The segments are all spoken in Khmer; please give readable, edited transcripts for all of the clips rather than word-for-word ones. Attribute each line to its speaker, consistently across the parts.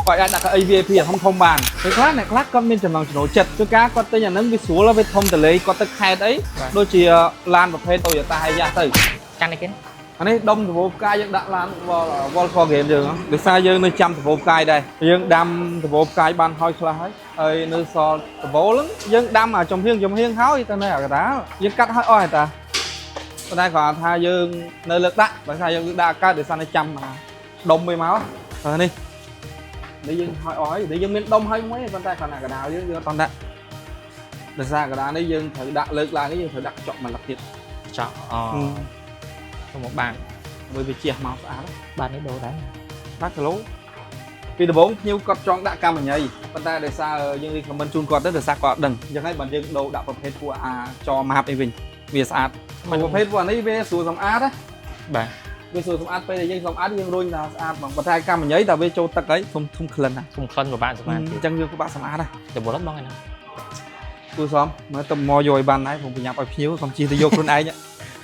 Speaker 1: គាត់អាចដាក់កៅអី VIP ធំធំបានពេលខ្លះអ្នកខ្លះគាត់មានចំណង់ចំណូលចិត្តជួនកាលគាត់ទិញអាហ្នឹងវាស្រួលវាធំទលេគាត់ទៅខេតអីដូចជាឡានប្រភេទ Toyota Hiace ទៅ
Speaker 2: កាន់នេះគេ
Speaker 1: អានេះដុំដំបូលផ្កាយយើងដាក់ឡាន Volkswagen យើងហ៎ដោយសារយើងនៅចាំដំបូលផ្កាយដែរយើងដាំដំបូលផ្កាយបានហើយខ្លះហើយហើយនៅសល់ដំបូលហ្នឹងយើងដាំអាចំហៀងចំហៀងហើយទៅនៅអាកដាលយើងកាត់ហើយអស់ហើយតាប៉ុន្តែគ្រាន់ថាយើងនៅលើកដាក់បើថាយើងលើកដាក់កើតដោយសារនៅចាំអាដុំមួយមកហើយនេះនេះយើងហើយអស់ហើយនេះយើងមានដុំហើយមួយប៉ុន្តែគ្រាន់តែកដាលយើងយើងអត់តន់ដាក់ដោយសារកដាលនេះយើងត្រូវដាក់លើកឡើងនេះយើងត្រូវដាក់កញ្ចក់មួយលឹកទៀត
Speaker 2: ចောက်អូទៅមកបាន
Speaker 1: មួយវាជះមកស្អាត
Speaker 2: បាននេះដូរដែរ
Speaker 1: បាទគីឡូពីដំបូងភ្ញៀវគាត់ចង់ដាក់កម្មញ្ញីប៉ុន្តែដោយសារយើង recommend ជូនគាត់ទៅដោយសារគាត់អត់ដឹងអញ្ចឹងហើយបើយើងដូរដាក់ប្រភេទពួកអាចម៉ាប់អីវិញវាស្អាតប្រភេទពួកអានេះវាស្រួលសម្អាតណា
Speaker 2: បាទ
Speaker 1: វាស្រួលសម្អាតពេលដែលយើងសម្អាតយើងរុញថាស្អាតហ្មងប៉ុន្តែកម្មញ្ញីតែវាចូលទឹកហើយធំធំក្លិនណា
Speaker 2: គុំក្លិនពិបាកសម្អាត
Speaker 1: អញ្ចឹងយើងពិបាកសម្អាតណា
Speaker 2: ទៅបុរសបងឯណា
Speaker 1: គូសំមើលទៅមកយកឲ្យបានដែរผมប្រញាប់ឲ្យភ្ញៀវកុំជិះទៅយកខ្លួនឯង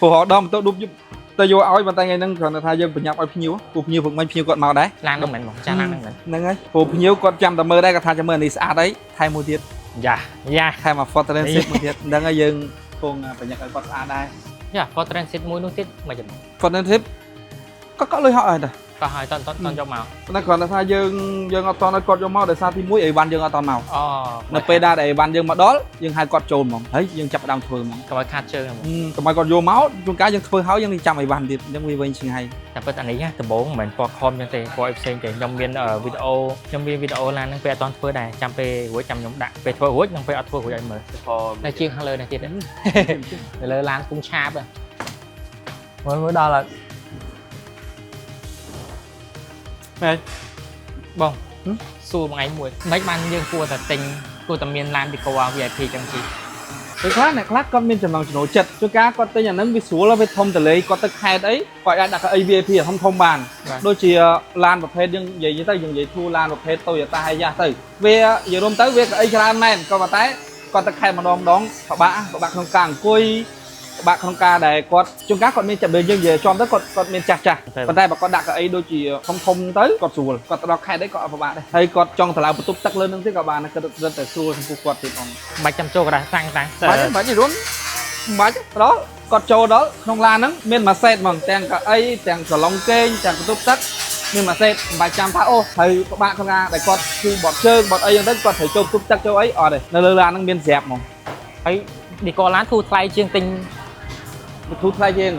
Speaker 1: ព្រោះរដងទៅឌុបយប់ទៅយកឲ្យប៉ុន្តែថ្ងៃហ្នឹងគ្រាន់តែថាយើងប្រញាប់ឲ្យភ្ញៀវព្រោះភ្ញៀវព្រឹកមិញភ្ញៀវគាត់មកដែរ
Speaker 2: ឡានហ្នឹងមិនបងចាស់ឡានហ្នឹងមិន
Speaker 1: ហ្នឹងហើយព្រោះភ្ញៀវគាត់ចាំតែមើលដែរគាត់ថាចាំមើលនេះស្អាតអីថែមមួយទៀត
Speaker 2: យ៉ាយ៉ា
Speaker 1: ថែមអា Ford Transit មួយទៀតហ្នឹងហើយយើងពងប្រញាប់ឲ្យគាត់ស្អាតដែរ
Speaker 2: យ៉ា Ford Transit មួយនោះទៀតមិនចាំ
Speaker 1: Ford Transit ក៏កក់លុយហក់ហើយដែរ
Speaker 2: ក៏ហើយតតតយកមក
Speaker 1: ប៉ុន្តែគ្រាន់តែថាយើងយើងអត់តន់ឲ្យគាត់យកមកដោយសារទី1អីវ៉ាន់យើងអត់តន់មក
Speaker 2: អូ
Speaker 1: នៅពេលដែលអីវ៉ាន់យើងមកដល់យើងហៅគាត់ចូលហ្មងហើយយើងចាប់ផ្ដើមធ្វើហ្មង
Speaker 2: កុំឲ្យខាតជើងហ្មង
Speaker 1: កុំឲ្យគាត់យកមកជួនកាលយើងធ្វើហើយយើងនឹងចាំអីវ៉ាន់ទៀតអញ្ចឹងវាវិញឆ្ងាយ
Speaker 2: តែពិតអានេះដំបូងមិនមែនពណ៌ខំចឹងទេពណ៌អីផ្សេងទេខ្ញុំមានវីដេអូខ្ញុំមានវីដេអូឡានហ្នឹងពេលអត់ទាន់ធ្វើដែរចាំពេលរួចចាំខ្ញុំដាក់ពេលធ្វើរួចនិងពេលអត់ធ្វើរួចឲ្យមើលនៅជាងខាងលើនេះទៀតនៅលើឡានពុំឆាបមើលមើលដល់ហើយ
Speaker 1: មែន
Speaker 2: បងសួរមួយថ្ងៃមួយមិនបានយើងគួរតែទិញគួរតែមានឡានពីកោ VIP ចឹងជី
Speaker 1: ពេលខ្លះអ្នកខ្លះគាត់មានចំណង់ចំណូលចិត្តជួនកាលគាត់ទិញអាហ្នឹងវាស្រួលវាធំទលេគាត់ទៅខេតអីគាត់អាចដាក់កៅអី VIP ធំធំបានដូចជាឡានប្រភេទយើងនិយាយទៅយើងនិយាយធូរឡានប្រភេទ Toyota Hiace ទៅវានិយាយរួមទៅវាកៅអីច្រើនមែនក៏ប៉ុន្តែគាត់ទៅខេតម្ដងម្ដងពិបាកពិបាកក្នុងការអង្គុយពិបាកក្នុងការដែលគាត់ជួនកាលគាត់មានចិត្តបើយើងនិយាយចំទៅគាត់គាត់មានចាស់ចាស់ប៉ុន្តែបើគាត់ដាក់កៅអីដូចជាធំធំទៅគាត់ស្រួលគាត់ទៅដល់ខេតអីគាត់អត់ពិបាកដែរហើយគាត់ចង់ទៅឡើងបន្ទប់ទឹកលើនឹងទៀតក៏បានគាត់រត់តែស្រួលចំពោះគាត់ទៀតផង
Speaker 2: បាច់ចាំចូលក្រាស់សាំងតាំង
Speaker 1: បាច់បាច់រួមបាច់ដល់គាត់ចូលដល់ក្នុងឡានហ្នឹងមានមួយសេតហ្មងទាំងកៅអីទាំងសាឡុងគេងទាំងបន្ទប់ទឹកមានមួយសេតមិនបាច់ចាំថាអូត្រូវពិបាកក្នុងការដែលគាត់គឺបត់ជើងបត់អីហ្នឹងទៅគាត់ត្រូវចូលបន្ទប់ទឹកចូលអីអត់ទេនៅលើឡានហ្នឹងមានស្រាប់ហ្មង
Speaker 2: ហើយឌីកឡានធូរថ្លៃជាងទិញ
Speaker 1: វាធូរថ្លៃជាង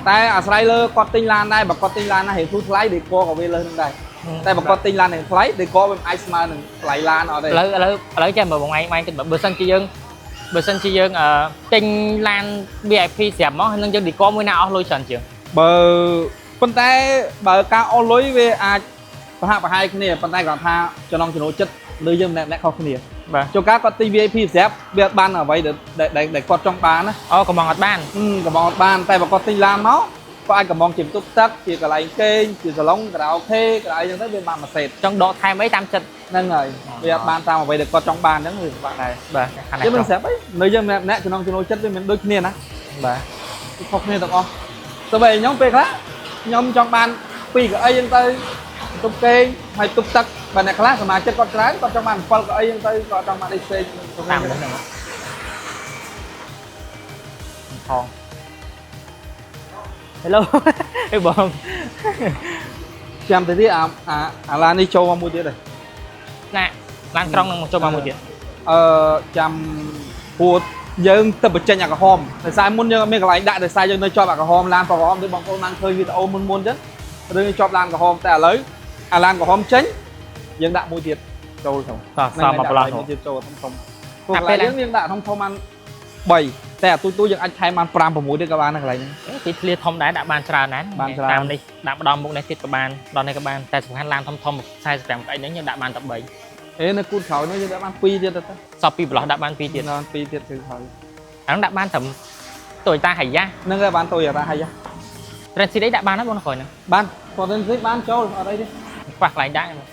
Speaker 1: តែអាស្រ័យលើគាត់ទិញឡានដែរបើគាត់ទិញឡានណារៀងធូរថ្លៃដេកក៏វាលើសហ្នឹងដែរតែបើគាត់ទិញឡានរៀងថ្លៃដេកវាមិនអាចស្មើនឹងថ្លៃឡានអត់ទេ
Speaker 2: ឥឡូវឥឡូវឥឡូវចាំមើលបងឯងបងឯងគិតបើសិនជាយើងបើសិនជាយើងទិញឡាន VIP ស្រាប់មកហើយនឹងយើងឌីកមួយណាអស់លុយច្រើនជាង
Speaker 1: បើប៉ុន្តែបើការអស់លុយវាអាចប្រហាក់ប្រហែលគ្នាប៉ុន្តែគាត់ថាចំណងចំណូលចិត្តលើយើងម្នាក់ៗខុសគ្នា
Speaker 2: បាទ
Speaker 1: ជួនកាលគាត់ទិញ VIP ស្រាប់វាអត់បានអ្វីដែលដែលគាត់ចង់បានណា
Speaker 2: អូកំងអត់បាន
Speaker 1: កំងអត់បានតែបើគាត់ទិញឡានមកគាត់អាចកំងជាបន្ទប់ទឹកជាកន្លែងគេងជាសាឡុងការ៉ាអូខេការ៉ាអីចឹងទៅវាបានមួយសេត
Speaker 2: ចង់ដកថែមអីតាមចិត្ត
Speaker 1: ហ្នឹងហើយវាអត់បានតាមអ្វីដែលគាត់ចង់បានហ្នឹងវាពិបាកដែរ
Speaker 2: បាទខាងនេះ
Speaker 1: យើងមិនស្រាប់អីនៅយើងម្នាក់ម្នាក់ចំណងចំណូលចិត្តវាមិនដូចគ្នាណា
Speaker 2: បាទ
Speaker 1: វាខុសគ្នាទាំងអស់ទៅបែរខ្ញុំពេលខ្លះខ្ញុំចង់បានពីរកៅអីចឹងទៅបន្ទប់គេងហើយបន្ទប់ទឹកបើអ្នកខ្លះសមាជិកគាត់ច្រើនគាត់ចង់បាន7កៅអីចឹងទៅគាត់ចង់បានអីផ្សេង
Speaker 2: តាមហ្នឹងថង Hello អេបង
Speaker 1: ចាំទៅទៀតអាអាអាឡាននេះចូលមកមួយទៀតហើយ
Speaker 2: ណាឡានក្រុងនឹងមកចូលមកមួយទៀត
Speaker 1: អឺចាំព្រោះយើងទៅបញ្ចេញអាក្រហមដោយសារមុនយើងអត់មានកន្លែងដាក់ដោយសារយើងនៅជាប់អាក្រហមឡានក្រហមដូចបងប្អូនបានឃើញវីដេអូមុនមុនអញ្ចឹងរឿងជាប់ឡានក្រហមតែឥឡូវអាឡានក្រហមចេញយើងដាក់មួយទៀតចូលទៅ
Speaker 2: តោះសមមកប្លោះ
Speaker 1: មួយទៀតចូលធំធំព្រោះកន្លែងយើងយើងដាក់ធំធំបាន3តែអាទូទូយើងអាចថែមបាន5 6ទៀតក៏បានដែរកន្លែងហ្នឹង
Speaker 2: ទីធ្លាធំដែរដាក់បានច្រើនណាស់
Speaker 1: បានច្រើន
Speaker 2: តាមនេះដាក់ម្ដងមុខនេះទៀតក៏បានដល់នេះក៏បានតែសំខាន់ឡានធំធំ45កៅអីហ្នឹងយើងដាក់បានតែ3
Speaker 1: អេនៅគូតក្រោយនោះយើងដាក់បាន2ទៀតទៅ
Speaker 2: សពពីប្លោះដាក់បាន2ទៀត
Speaker 1: បាន2ទៀតគឺក្រោយ
Speaker 2: អាហ្នឹងដាក់បានត្រឹម Toyota Hiace
Speaker 1: ហ្នឹងហើយបាន Toyota Hiace
Speaker 2: Transit អីដាក់បានណាបងក្រោយហ្នឹង
Speaker 1: បាន Ford Transit បានចូលអត់អីទេ
Speaker 2: ខ្វះកន្លែងដាក់ហ្នឹង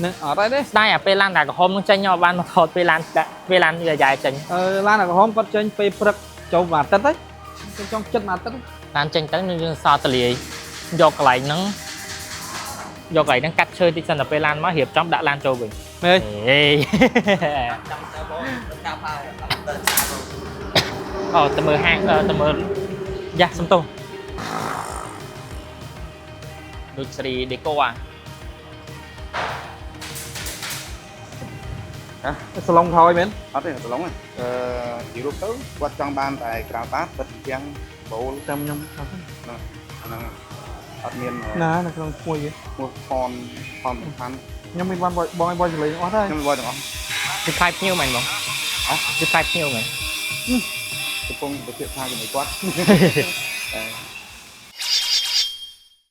Speaker 1: នឹងអត់អីទេ
Speaker 2: ស្ដាយអាពេលឡានតែក្រហមហ្នឹងចេញមកបានមកថតពេលឡានដាក់ពេលឡានវាយ៉ាចេញ
Speaker 1: អឺឡានអាក្រហមគាត់ចេញពេលព្រឹកចូលមួយអាទិត្យហើយខ្ញុំចង់ចិត្តមួយអាទិត្យ
Speaker 2: ឡានចេញទៅនឹងយើងសល់តលាយយកកន្លែងហ្នឹង យកកន្លែងហ្នឹងកាត់ឈើតិចសិនដល់ពេលឡានមករៀបចំដាក់ឡានចូលវិញ
Speaker 1: មេ
Speaker 2: ហេ
Speaker 3: ចាំទៅបងកាប់ហើយទៅកាប់
Speaker 2: អូទៅមើលហាងអឺទៅមើលយ៉ាសំទោសដូចសេរីដេកូអា
Speaker 1: ស្លុងថយមែន
Speaker 4: អត់ទេប្រឡងទេអឺនិយាយរួមទៅគាត់ចង់បានតែក្រៅបាតបិទទាំងបូល
Speaker 1: ចាំខ្ញុំ
Speaker 4: ហ្នឹងអត់មាន
Speaker 1: ណានៅក្នុងមួយគេ
Speaker 4: ឈ្មោះផនផនសំខាន់
Speaker 1: ខ្ញុំមានបានបងឲ្យបងចលេងអស់ហើយ
Speaker 4: ខ្ញុំវល់ទាំងអស់
Speaker 2: វាផ្លែភ្ញៀវមែនបង
Speaker 4: អ៎
Speaker 2: វាផ្លែភ្ញៀវមែន
Speaker 4: កំពុងពិភាក្សាជាមួយគាត់